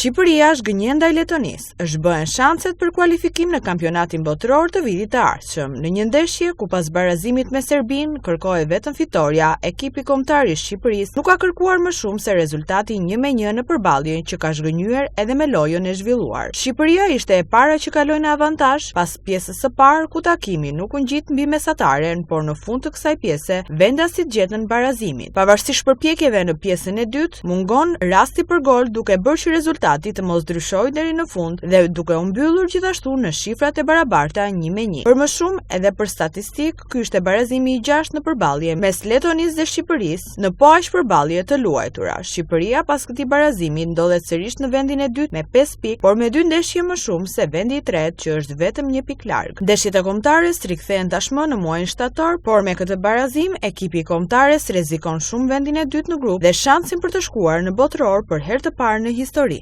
Shqipëria zhgënjen ndaj Letonisë, zhbëhen shanset për kualifikim në kampionatin botëror të vitit të ardhshëm. Në një ndeshje ku pas barazimit me Serbinë kërkohej vetëm fitorja, ekipi kombëtar i Shqipërisë nuk ka kërkuar më shumë se rezultati 1-1 në përballjen që ka zhgënjyer edhe me lojën e zhvilluar. Shqipëria ishte e para që kaloi në avantazh pas pjesës së parë ku takimi nuk u ngjit mbi mesataren, por në fund të kësaj pjese vendasit gjetën barazimin. Pavarësisht përpjekjeve në pjesën e dytë, mungon rasti për gol duke bërë që rezultati të mos ndryshojë deri në fund dhe duke u mbyllur gjithashtu në shifrat e barabarta 1-1. Për më shumë edhe për statistikë, ky ishte barazimi i gjashtë në përballje mes Letonisë dhe Shqipërisë në po aq përballje të luajtura. Shqipëria pas këtij barazimi ndodhet sërish në vendin e dytë me 5 pikë, por me dy ndeshje më shumë se vendi i tretë që është vetëm një pikë larg. Ndeshjet e kombëtares rikthehen tashmë në muajin shtator, por me këtë barazim ekipi i kombëtares rrezikon shumë vendin e dytë në grup dhe shansin për të shkuar në botëror për herë të parë në histori.